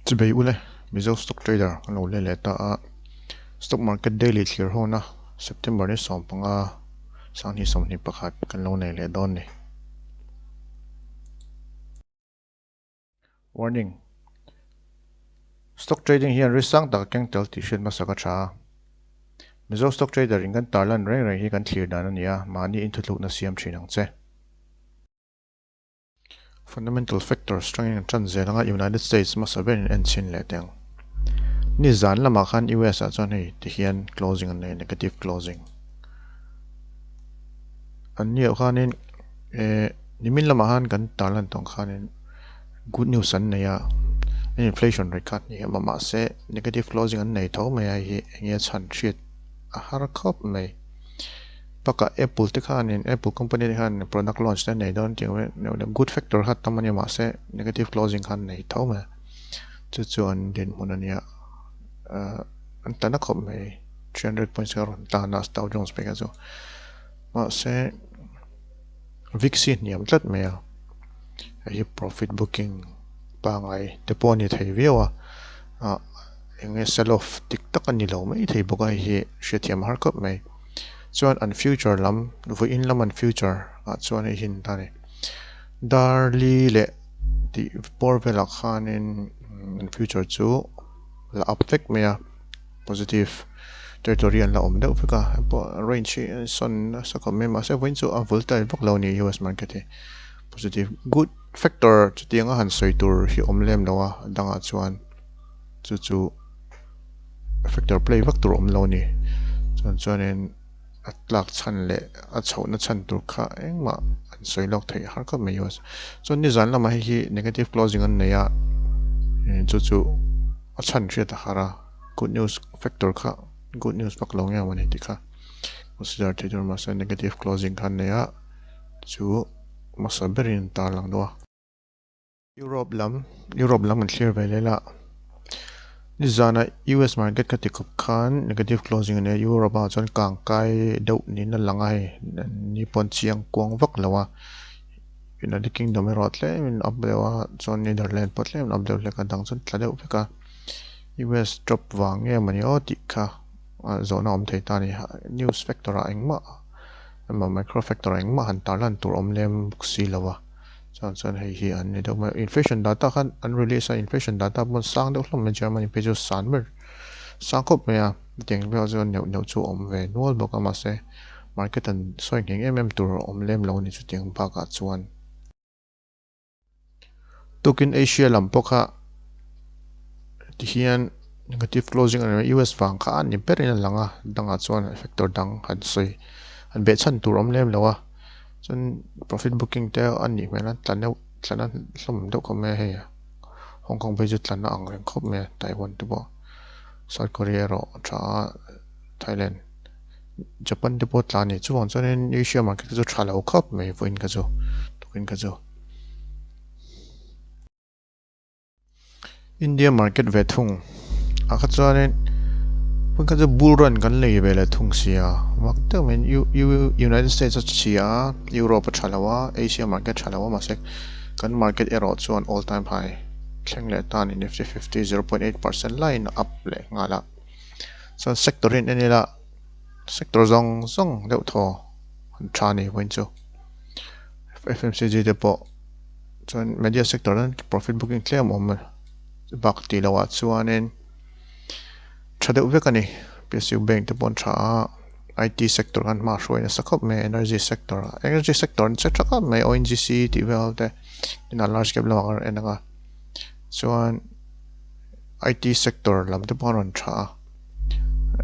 Chubei ule, Mizo Stock Trader kan lo let leh ta a, Stock Market Daily thlir hawna September ni 15 2021 kan lo nei leh dawn ni. Warning, Stock trading hian risk sang tak a keng tel tih hriat hmasa ka tha a. Mizo stock trader in kan tarlan reng reng hi kan thlir dan a ni a, mahni inthutlukna siam thin ang che. Fundamental factors tangin an tan zel anga United States hmasa berin en chhin leh teh ang. Ni zan lamah khan US ah chuan hei ti hian closing an nei, negative closing. An ni ah khanin eh nimin lamah khan kan tarlan tawng khanin good news an nei a, inflation rate kha a hniam a mahse negative closing an nei tho mai a hei hi eng nge chhan hriat a har khawp mai. Bakah Apple te khanin Apple company te khan product launch te an nei dawn tih ang good factor kha tam a nia mahse negative closing kha an nei tho mai a chu chu an dinhmun a nia ahh an tla na khawp mai 300 points kha a rawn tan a Dow Jones phei kha chu mahse VIX hi a hniam tlat mai a hei hi profit booking pangngai te pawh a ni thei viau a ah eng nge sell off dik tak a ni lo mai thei bawk a hei hi hriatthiam a har khawp mai. Chuan an future lam vawiin lam an future ah chuan hei hi an ta a ni. Darli leh tih bawr velah khanin an future chu la up vek mai a positive territory an la awm deuh vek a hei pawh range hi a sawn nasa khawp mai mahse vawiin chu a volatile vak lo a ni U S market hi positive good factor chutianga han sawi tur hi awm lem lo a dangah chuan chu chu. Factor play vak tur awm lo a ni. Chuan chuanin a tlak chhan leh a chhohna chhan tur kha engmah an sawi lawk theih har khawp mai US. Chuan nizan lamah hei hi negative closing an nei a, chu chu a chhan hriat a har a, good news factor kha good news vak lo nge mawni tih kha consider thei tur mahse negative closing kha an nei a, chu hmasa berin an tarlang deuh a. Europe lam Europe lam an thlir ve leh la nizana US market ka ti khawp khan negative closing a nia Europe ah chuan kang kai deuh niin a lang a hei ni pawh an chiang kuang vak lo a United Kingdom erawh tlem in up deuh a chuan Netherland pawh tlem in up deuh hlek a dang chuan tla deuh vek a US drop vang nge mawni aw tih kha zawhna awm thei ta a ni news factor ah engmah emaw micro factor ah engmah han tarlan tur awm lem bawk si lo a. Chuan chuan hei hi an ni deuh mai a inflation data khan an release a inflation data pawh sang deuh hlawm mai Germany phei chu san ber sang khawp mai a hetiang vel chuan neuh neuh chu a awm ve nual bawk a mahse market an sawi ngheng em em tur a awm lem lo a ni chutiang bakah chuan. Tukin Asia lam pawh kha tihian negative closing a ni mai US vang kha a ni berin a lang a dangah chuan factor dang han sawi han behchhan tur a awm lem lo a. Chuan profit booking te a nih hmel a tla deuh tla na hlawm deuh khawp mai a hei Hong Kong phei chu tla na ang reng khawp mai a Taiwan te pawh South Korea erawh a tha a Thailand Japan te pawh tla a ni chuvang chuanin Asia market te chu tha lo khawp mai vawiin kha chu tukin kha chu. India market ve thung ah kha chuanin hmun kha chu bull run kan lei ve leh thung sia mak deuh mai United States a chhia a Europe a tha lo a Asia market a tha lo a mahse kan market erawh chuan all time high thleng leh ta a ni Nifty 50 0.8% laiin a up leh nghal a chuan sector hi an en ila sector zawng zawng deuh thaw an tha a ni vawiin chu F_M_C_G te pawh. Chuan media sector hian profit booking tlem awm bak tih loh ah chuanin tha deuh vek a ni P_S_U bank te pawh an tha a I_T sector khan hma a hruai nasa khawp mai a energy sector ah energy sector an che tha khawp mai O_N_G_C tih vel te inah large cap lamah kan rawn en ang a chuan I_T sector lam te pawh an rawn tha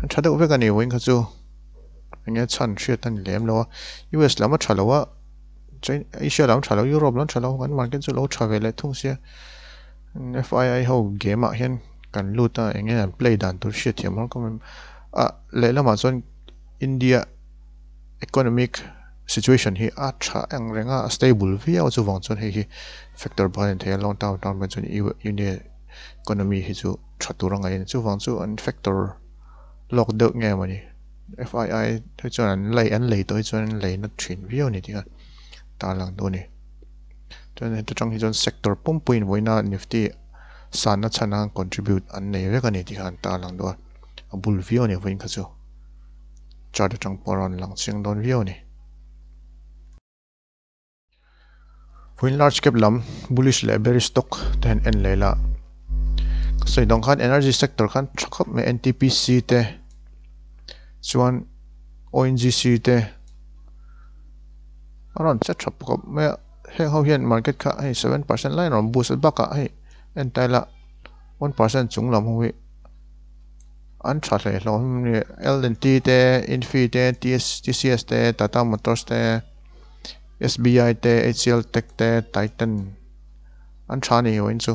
a tha deuh vek a ni vawiin kha chu eng nge chhan hriat a ni lem lo a U_S lam a tha lo a. Asia lam tha lo Europe lam tha lo kan market chu lo tha ve leh thung sia FII ho game ah hian kan lut a eng nge an play dan tur hriat thiam har khawp mai a lehlamah chuan India economic situation hi a tha ang reng a a stable viau a chuvang chuan hei hi factor pakhat a ni thei a long term tan chuan India economy hi chu tha tur a ngaih a ni chuvang chu an factor lawk deuh nge mawni. FII hi chuan an lei an lei tawh hi chuan an lei na thin viau a ni tih kha tarlang duh a ni. Chuan heta tang hi chuan sector pumpuiin vawiina Nifty Sanna chhan a contribute an nei vek a ni tih kha an tarlang duh a, a bul viau a ni vawiin kha chu chart atang pawh a rawn lang chiang dawn viau a ni. Vawiin large cap lam bullish leh bearish stock te han en leh la, ka sawi dang khan energy sector khan tha khawp mai N_T_P_C te chuan O_N_G_C te a rawn che tha khawp mai a. Heng ho hian market kha hei 7% lai rawn boost bakah hei en ta ila 1% chung lam ho hi an tha hle hlawm L&T te Infy te TCS te Tata Motors te SBI te HCL Tech te Titan an tha a ni vawiin chu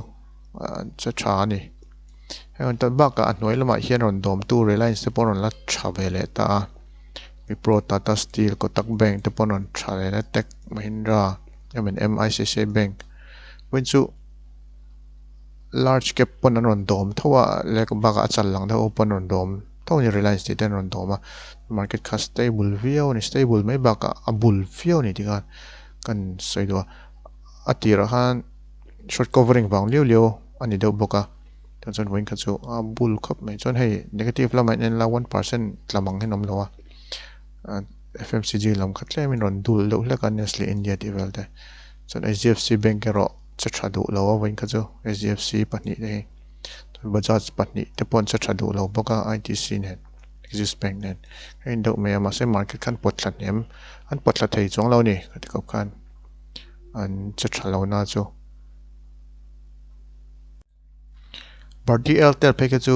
an che tha a ni heng an bakah a hnuai lamah hian rawn dawmtu Reliance te pawh a rawn la tha ve leh ta a. Wipro, Tata Steel, Kotak Bank te pawh an rawn tha leh a, Tech Mahindra, M&M, ICICI Bank vawiin chu large cap pawn an rawn dawm tho a leh bakah a chal lang deuh ho pawh an rawn dawm tho a ni Reliance tih te an rawn dawm a market kha stable viau a ni stable mai bakah a bul viau a ni tih khan kan sawi duh a a tirah khan short covering vang liau liau a ni deuh bawk a. Chuan chuan vawiin kha chu a bul khawp mai chuan hei negative lamah hian en la 1% tla mang hian a awm lo a F_M_C_G lam kha tlemin rawn dul deuh hlek a Nestle India tih vel te chuan H_D_F_C bank erawh che tha duh lo a vawiin kha chu H_D_F_C pahnih te hi chuan Bajaj pahnih te pawh an che tha duh lo bawk a I_T_C nen Axis bank nen a in deuh mai a mahse market khan pawt thla hnem an pawt thla thei chuang lo a ni ka ti khawp khan an che tha lo na chu. Bharti Airtel phei kha chu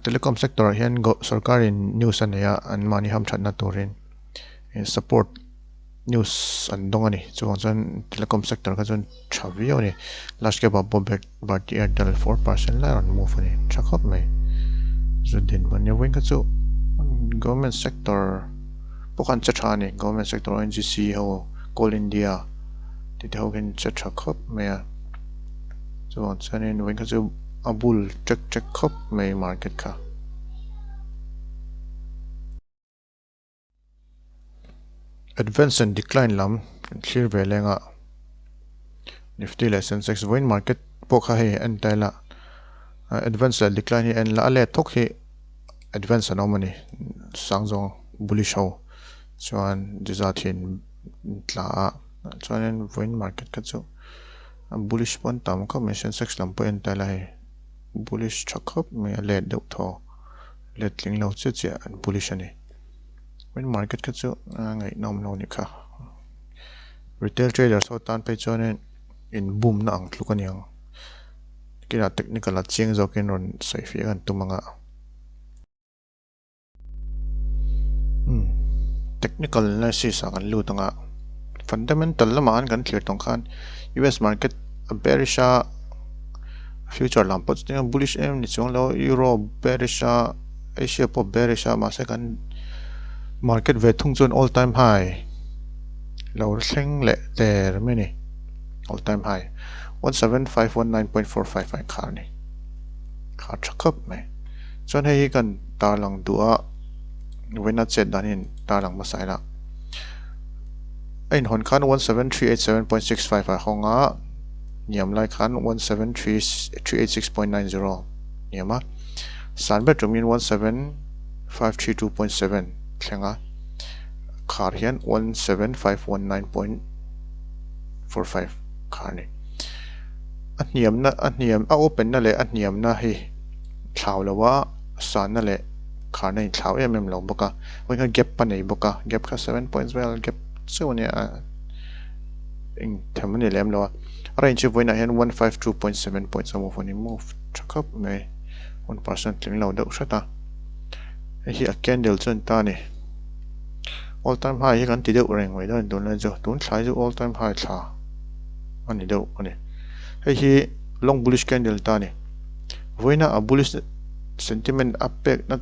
telecom sector ah hian sorkar in news a nei a an mahni hamthatna turin support news an dawng a ni chuvang chuan telecom sector kha chuan tha viau a ni last cap ah pawh Bharti Airtel 4% lai a rawn move a ni tha khawp mai chu dinhmun nia vawiin kha chu government sector pawh khan che tha a ni government sector O_N_G_C ho coal India tih te ho hian che tha khawp mai a. Chuvang chuanin vawiin kha chu a bul ṭek ṭek khawp mai market kha. Advance and decline lam kan thlir ve leng a, Nifty leh Sensex vawiin market pawh kha hei en ta ila advance leh decline hi en la a let thawk hi advance an awm a ni sang zawng bullish ho chuan zat hi an tla a chuanin vawiin market kha chu. A bullish pawn tam khawp mai Sensex lam pawh en ta ila hei bullish tha khawp mai a let deuh thaw let tling lo chiah chiah an bullish a ni main market kha chu a ngaihnawm lo a nih kha retail traders ho tan phei chuanin in bum na ang tluk a ni ang kinah technical a chiang zawkin rawn sawi fiah kan tum ang a. Technical analysis ah kan lut ang a fundamental lamah khan kan thlir tawng khan U_S market a bearish a future lam pawh chutia bullish em ni chuang lo euro bearish a Asia pawh bearish a mahse kan market ve thung chuan all time high lo thleng leh der mai a ni all time high 17519.45 a inkhar a ni khar tha khawp mai. Chuan hei hi kan tarlang duh a vawiina chet dan hi tarlang hmasa ila a inhawn khan 17387.65 ah hawng a hniam lai khan 17386.90 hniam a san ber tumin 17532.7 thleng a khar hian 17519.45 khar a ni a hniamna a hniam a open na leh a hniamna hi. Thlau lo a, sanna leh kharna in thlau em em lo bawk a, vawiin kha gap a nei bawk a, gap kha 7 points vel gap chauh a nia eng them a ni lem lo a, a range hi vawiinah hian 152.7 points a move a ni move tha khawp mai 1% tling lo deuh hret a, hei hi a candle chu a ni ta a ni, all time high hi kan ti deuh reng mai dawn a ni tunlai chu, tun thlai chu all time high thla a ni deuh a ni, hei hi long bullish candle ta a ni. Vawiina a bullish sentiment a pek na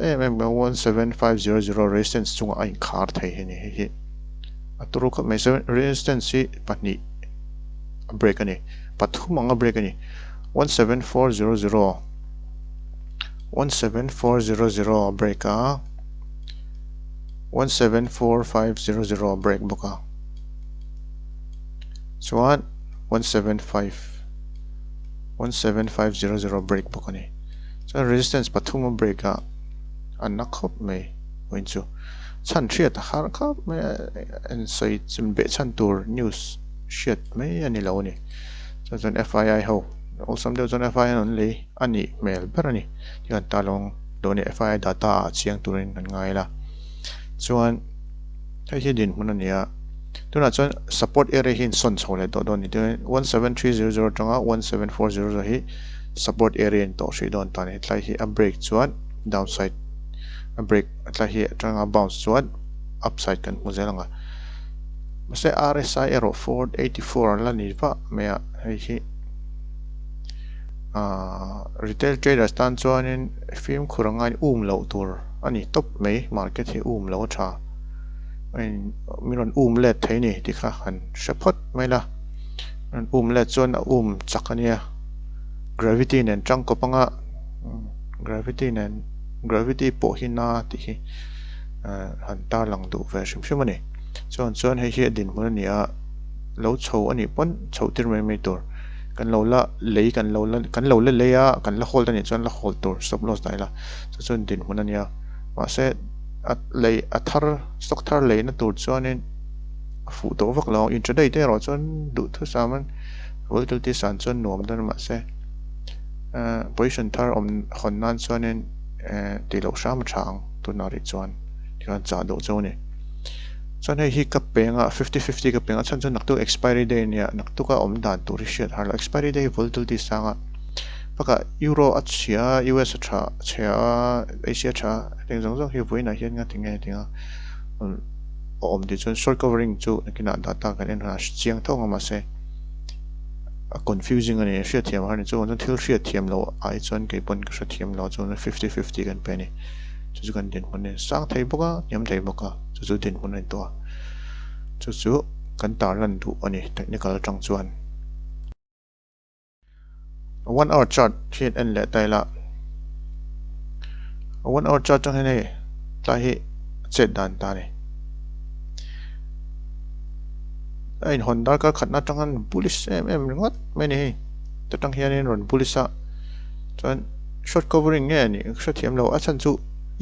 em em 17500 resistance chungah a inkhar thei hi a ni. Hei hi a turu khawp mai. Resistance hi pahnih a break a ni. Pathum ang a break a ni. 17400 17400 a break a 174500 a break bawk a. Chuan 175. 17500 break bawk a ni. Chuan resistance pathum a break a, a na khawp mai vawiin chu. Chhan hriat a har khawp mai a, en sawi chim beh chhan tur news hriat mai a ni lo a ni. Chuan chuan FII ho awlsam deuh chuan FII an lei a nih hmel ber a ni. Tikhan ta lawng dawn a ni FII data ah chiang turin an ngai la. Chuan hei hi dinhmun a ni a, tunah chuan support area hi insawn chho leh tawh dawn a ni. Tin, 17300 atanga 17400 hi support area in tawh hrih dawn ta a ni. Hetlai hi a break chuan downside a break hetlai hi atanga bounce chuan upside kan hmu zel ang a. Mahse RSI erawh 484 an la ni vah mai a, hei hi ahh retail traders tan chuanin fimkhur a ngain um loh tur a ni tawp mai market hi um lo a tha min rawn um let thei ni tih kha han hre phawt mai la rawn um let chuan a um chak a nia gravity nen tangkawp anga gravity nen gravity pawh hi na tih hi han tarlang duh ve hrim hrim a ni chuan chuan hei hi a dinhmun a ni a lo chho a nih pawn chhoh tir mai mai tur kan lo la lei kan lo la kan lo la lei a kan la hold a nih chuan la hold tur stop loss dah ila chu chuan dinhmun a nia mahse a lei a thar stock thar leina tur chuanin a fuh tawh vak lo ang intraday te erawh chuan duhthusam an volatility san chuan nuam dawn a mahse ehh position thar awm hawn nan chuanin ehh tih loh hram a tha ang tunah rih chuan tikhan chah duh chu a ni chuan hei hi ka peng a fifty fifty ka peng a chhan chu naktuk expiry day ania naktuk a awm dan tur hi hriat har lo expiry day hi volatility sang a. Bakah Euro a chhia a, US a tha chhia a, Asia a tha a, hetiang zawng zawng hi vawiinah hian nga tinge hetiang a awm tih chuan short covering chu nakinah data kan en hunah a chiang tho ang a mahse a confusing a ni a hriatthiam har a ni chuvang chuan thil hriatthiam loh ai chuan kei pawn ka hrethiam lo chuan fifty fifty kan pe a ni chu chu kan dinhmun a ni sang thei bawk a hniam thei bawk a chu chu dinhmun a ni tawh a chu chu kan tarlan duh a ni technical atang chuan. One hour chart hi an en leh ta ila one hour chart atang hian hei tlai hi a chet dan ta a ni a inhawn darkar khatna atang hian bullish em em ringawt mai a ni hei ta tang hianin rawn bullish a chuan short covering nge anih ka hrethiam lo a chhan chu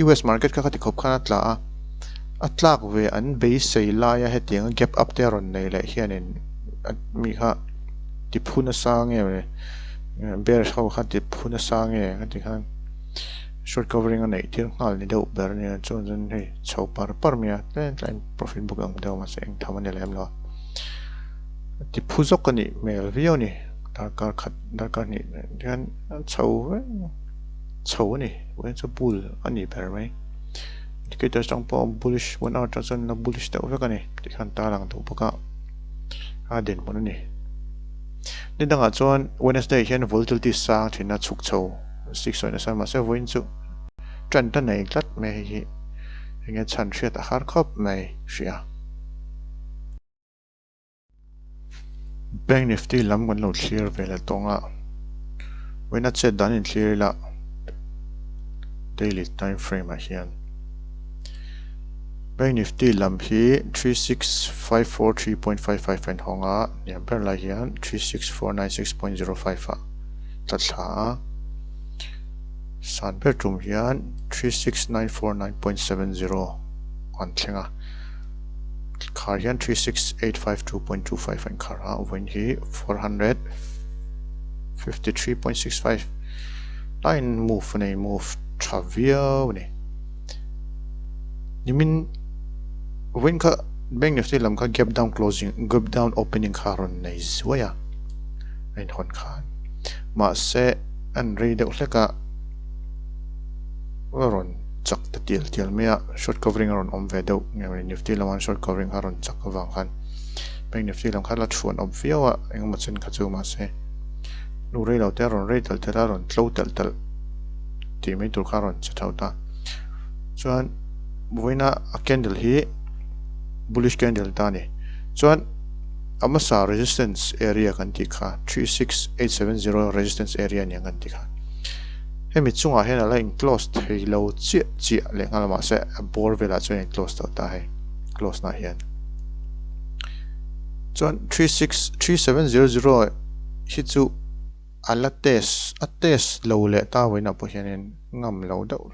U_S market kha khati khawp khan a tla a a tlak ve an beisei laia hetianga gap up te a rawn nei leh hianin mi kha. Ti phu nasa nge bear ho kha ti phu nasa nge ka ti khan short covering a neih tir nghal ni deuh ber ania chuan chuan hei chho par par mai a tlem tlem profit book ang deuh mahse eng tham a ni lem lo a ti phu zawk a nih hmel viau a ni darkar khat darkar hnih hian a chho vek chho a ni vawiin chu bull a nih ber mai indicators atang pawh bullish one hour atang chuan la bullish deuh vek a ni tikhan tarlang duh bawk a. a dinhmun a ni. Ni dangah chuan Wednesday hian volatility sang thin a chhuk chho sik sawi nasa mahse vawiin chu trend a nei tlat mai hei hi enge chhan hriat a har khawp mai hria. Bank Nifty lam kan lo thlir ve leh tawng a, vawiin a chet dan inthlir ila daily time frame ah hian. Bank Nifty lam hi 36543.55 a inhawng a, hniam ber lai hian 36496.05 ah tla thla a, san ber tum hian 36949.70 an thleng a, khar hian 36852.25 a inkhar a, vawiin hi 453.65 laiin move a nei, move tha viau a ni. Nimin vawiin kha Bank Nifty lam kha gap down closing gap down opening kha rawn nei zuai a a inhawn khan mahse an rei deuh hlek a a rawn chak ta tial tial mai a short covering a rawn awm ve deuh nge mawni Nifty lama short covering kha a rawn chak avang khan Bank Nifty lam kha la thu an awm viau a engemaw chen kha chu mahse nu rei lo te a rawn rei telh telh a a rawn tlo telh telh tih mai tur kha a rawn che tho ta. Chuan vawiina a candle hi bullish candle ta a ni. Chuan a hmasa resistance area kan tih kha 36870 resistance area aniang kan tih kha. Hemi chungah hian a la in close thei lo chiah chiah leh nghal a mahse a bawr velah chuan a in close tawh ta hei close na hian. Chuan 36 3700 hi chu. A la test a test lo leh ta vawiinah pawh hianin ngam lo deuh.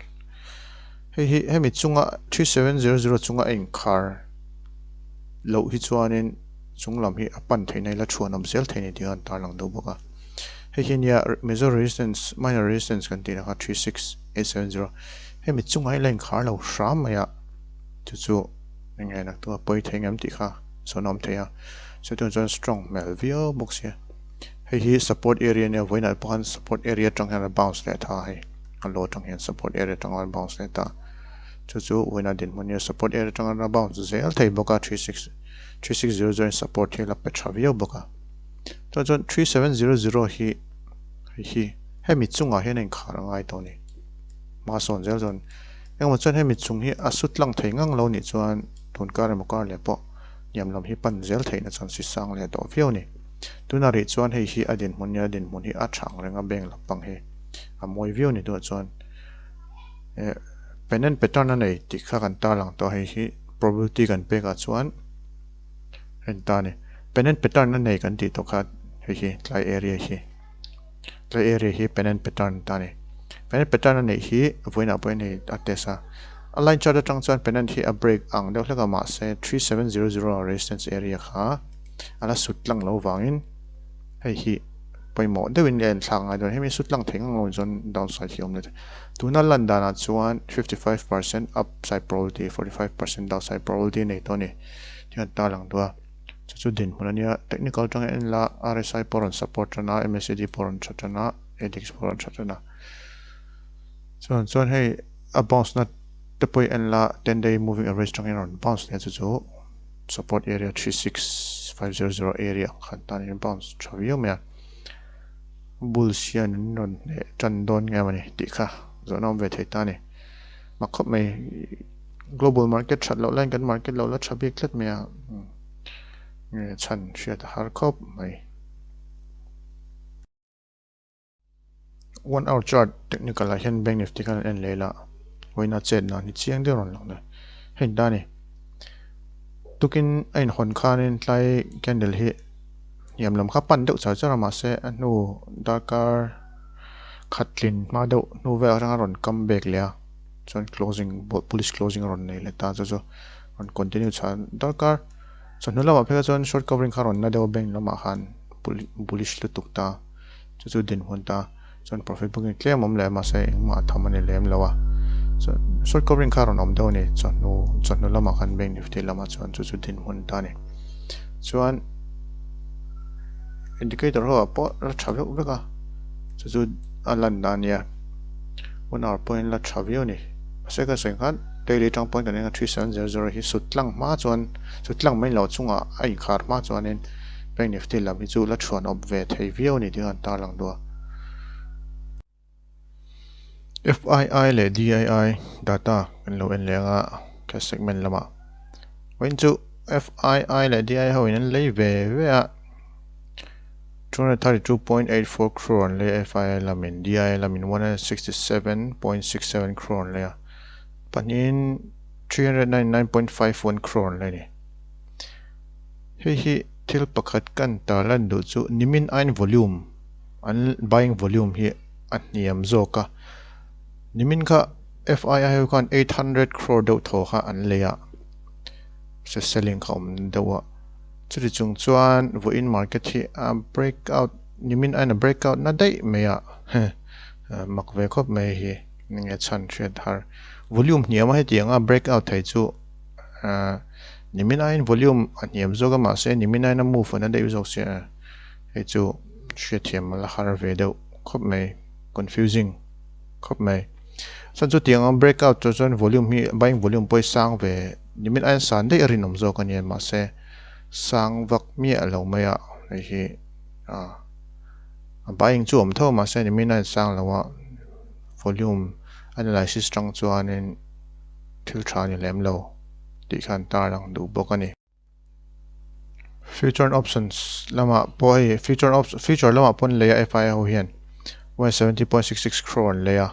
Hei hi hemi chunga 3700 chunga a inkhar loh hi chuanin chung lam hi a pan theihna ila thuan awm zel thei a ni tih kha an tarlang deuh bawk a. Hei hi nia major resistance minor resistance kan tihna kha 36870 hemi chungah hi la inkhar lo hram mai a chu chu eng nge naktuk a pawi thei ngem tih kha sawn a awm thei a. Chuan chuan strong hmel viau bawk sia. Hei hi support area nia vawiinah pawh khan support area atang hian a bounce leh ta a hei a law atang hian support area atang a bounce leh ta chu chu vawiinah dinhmun nia support area atang a bounce zel thei bawk a 363600 in support hi a la pe tha viau bawk a chuan chuan 3700 hi hei hi hemi chungah hian a inkhar a ngai tawh a ni hma sawn zel chuan engemaw chuan hemi chung hi a su tlang thei ngang lo nih chuan tun kar emaw kar leh pawh hniam lam hi pan zel theihna chuan si sang leh tawh viau a ni. Tunah rih chuan hei hi a dinhmun nia dinhmun hi a tha ang reng a bank lampang hi a mawi viau ni duah chuan eh pennant pattern a nei tih kha kan tarlang tawh a hei hi probability kan pek ah chuan heng ta a ni. Pennant pattern a nei kan tih tawh kha hei hi tlai area hi tlai area hi pennant pattern ta a ni. Pennant pattern a neih hi vawiinah pawhin hei a test a a line chart atang chuan pennant hi a break ang deuh hlek a mahse 3700 resistance area kha a la sut tlang lo vangin hei hi pawimawh deuhin a enthlak ngai dawn hemi sut tlang thei ngang lo chuan downside hi a awm leh thei. Tuna lan danah chuan 55% upside probability 45% downside probability a nei tawh a ni tih a tarlang duh a chu chu dinhmun a nia technical atanga en la RSI pawh a rawn support tan a MACD pawh a rawn tha tan a ADX pawh a rawn tha tan a chuan chuan hei a bounce na te pawh i en la 10 day moving average atangin a rawn bounce leh a chu chu. Support area 36500 area ang khan tan in bounce tha viau mai a, Bulls hian an rawn hneh tan dawn nge mawni tih kha zawhna awm ve thei ta a ni. Mak khawp mai global market that loh laiin kan market lo la tha bik tlat mai a, nge chhan hriat a har khawp mai. One hour chart technical ah hian bank nifty khan an en leh la vawiin a chet dan hi chiang deuh rawn lang a hei ta a ni tukin a inhawn khanin tlai candle hi hniam lam kha pan deuh char char a mahse a hnu darkar khat tlin hma deuh hnu vel atanga rawn come back leh a chuan closing bullish closing a rawn nei leh ta chu chu rawn continue chhan darkar chawhnu lamah phei kha chuan short covering kha rawn na deuh a bank lamah khan bullish lutuk ta. Chu chu dinhmun ta chuan profit booking tlem awm leh mahse engmah a tham a ni lem lo a chuan short covering kha a rawn awm deuh a ni chawhnu chawhnu lamah khan bank nifty lamah chuan chu chu dinhmun ta a ni chuan indicator ho ah pawh la tha vek vek a chu chu a lan dan a nia one hour pawhin la tha viau a ni mahse ka sawi khan daily atang pawhin kan en a 3700 hi sut tlang hma chuan sut tlang mai loh chungah a inkhar hma chuanin. Bank Nifty lam hi chu la thuan awp ve thei viau a ni tih kha an tarlang duh a. FII leh DII data kan lo en leh anga cash segment lamah. Vawiin chu FII leh DII ho in an lei ve ve a, 232.84 crore an lei a FII lamin, DII lamin 167.67 crore an lei a, pahnihin 399.51 crore an lei a ni. Hei hi thil pakhat kan tarlan duh chu nimin aiin volume an buying volume hi a hniam zawk a nimin kha F_I_I ho khan 800 crore deuh thaw kha an lei a se selling kha awm deuh a chuti chung chuan vawiin market hi a break out nimin aiin a break out na daih mai a mak ve khawp mai hi enge chhan hriat har volume hniam a hetiang a break out thei chu ahh. Nimin aiin volume a hniam zawk a mahse nimin aiin a move an a daih zawk sia hei chu hriatthiam a la har ve deuh khawp mai confusing khawp mai. Chuan chutiang a break out tur chuan volume hi buying volume pawh hi sang ve nimin aiin san daih a rinawm zawk a nia mahse sang vak miah lo mai a hei hi ah a buying chu a awm tho a mahse nimin aiin sang lo a volume analysis tang chuanin thil tha a ni lem lo. tih khan tar lang duh bawk a ni. Future and options lamah pawh hei future and options future lamah pawh an lei a FIA ho hian 170.66 crore an lei a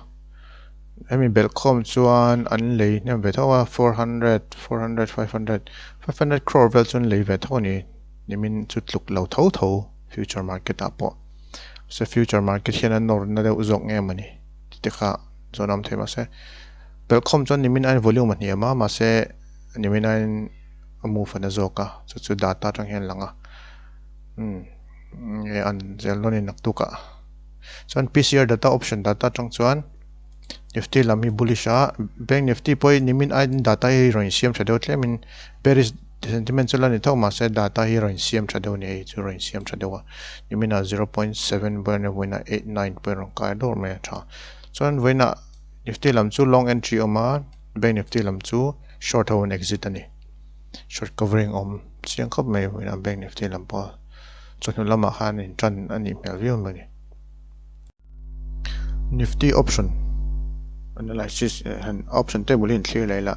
hemi belhkhawm chuan an lei hnem ve tho a 400 400 500 500 crore vel chu an lei ve tho a ni nimin chu tluk lo tho tho future market ah pawh. Se future market hian a nawr na deuh zawk nge mawni tih te kha zawn awm thei mahse pelhkhawm chuan nimin aiin volume a hniam a mahse nimin aiin a move a na zawk a chu chu data atang hian a lang a umm nge an zel dawn a ni naktuk ah chuan P_C_R data option data atang chuan Nifty lam hi bullish a bank nifty pawh hi nimin aiin data hi rawn insiam tha deuh tlem in bearish Sentiment chu la ni tho mahse data hi rawn insiam tha deuh a ni hei chu rawn insiam tha deuh a niminah 0.7 point vawiinah 8 9 point rawn kai dawr mai a tha chuan vawiinah nifty lam chu long entry a awm a bank nifty lam chu short ho an exit a ni short covering a awm chiang khawp mai vawiinah bank nifty lam pawh chawhnu lamah khan in tan a nih hmel viau mai a ni. Nifty option analysis eh han option table hi an thlir leh ila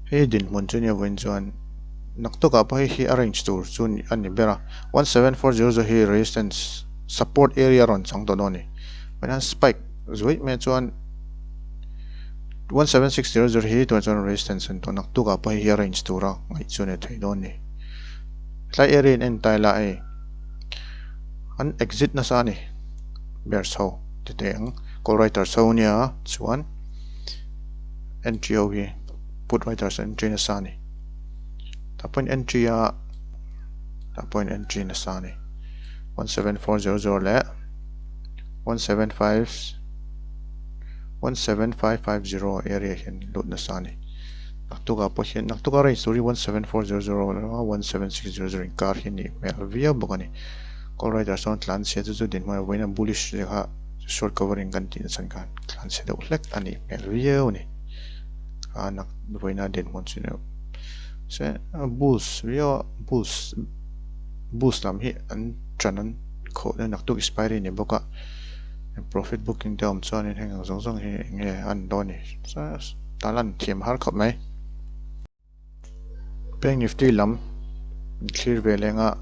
hei dinhmun chu nia vawiin chuan naktuk ah pawh hei hi a range tur chu a ni ber a 17400 hi resistance support area a rawn chang tawh dawn a ni vawiin hian spike zuaih mai chuan 17600 hi tunah chuan resistance a ni tawh naktuk ah pawh hei hi a range tura ngaih chu a ni thei dawn a ni tlai area in en ta ila hei. An exit nasa a ni. Bears ho ti teh ang. Call writers ho nia chuan entry ho hi put writers entry nasa a ni. Tah pawhin entry a tah pawhin entry nasa a ni. 17400 leh 175 17550 area hian lut nasa a ni. Naktukah pawh hian naktuka range tur hi 17400 leh 17600 inkar hi a nih hmel viau bawk a ni. Call writer chuan tlan chhia chu chu dinhmun a vawiin a bullish zia kha short covering kan tih nachhan khan tlan chhe deuh hlek a nih hmel viau a ni. A nak vawiin a dinhmun chu ni se bulls viau a bulls bulls lam hi an ṭan an khawh dawn naktuk expiry a ni bawk a profit booking te a awm chuanin heng ang zawng zawng hi eng nge a an dawn a ni. Ta lan thiam har khawp mai. Bank Nifty lam thlir ve leng a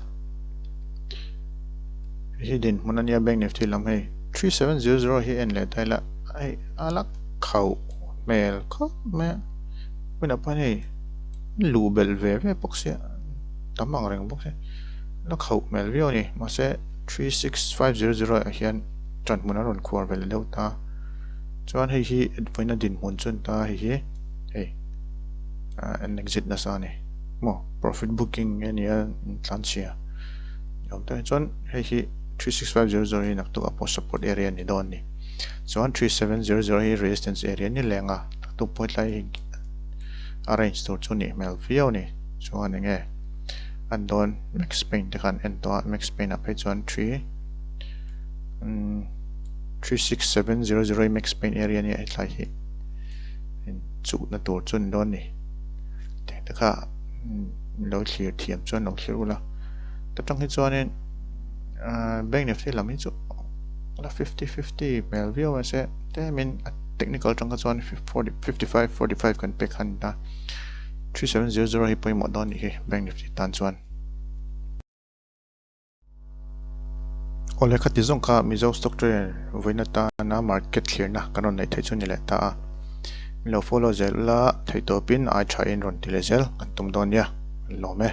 hi dinhmun a nia Bank Nifty lam hei 3700 hi en leh ta ila hei a la khauh hmel khawp mai a hunah pawh hian hei luh belh ve ve bawk sia tam ang reng bawk sia la khauh hmel viau a ni mahse 36500 ah hian ṭan hmun a rawn khuar ve leh deuh ta. Chuan hei hi vawiina dinhmun chu a ni ta hei hi hei an exit nasa a ni maw profit booking nge nia an tlanchhia ni awm tak a ni chuan hei hi 36500 hi naktuk ah pawh support area a ni dawn a ni chuan 3700 hi resistance area a ni leng a naktuk pawh tlai hi a range tur chu a nih hmel viau a ni chuan eng nge an dawn max pain te kha an en tawh a max pain ah phei chuan 3 umm. 36700 hi max pain area nia hetlai hi chuhna tur chu a ni dawn a ni tih te kha lo thlir thiam chuan lo thlir ula ta tang hi chuanin ahh bank nifty lam hi chu la 50-50 hmel viau a se tlemin a technical atang kha chuan 55 45 kan pek kha a ni ta 3700 hi pawimawh dawn a nih hi bank nifty tan chuan. Awle khati zawng kha Mizo stock trader vawiin atana market thlirna kan rawn neih theih chu a ni leh ta a. Min lo follow zel ula theihtawpin ai thain rawn ti leh zel kan tum dawn nia. An lawm e.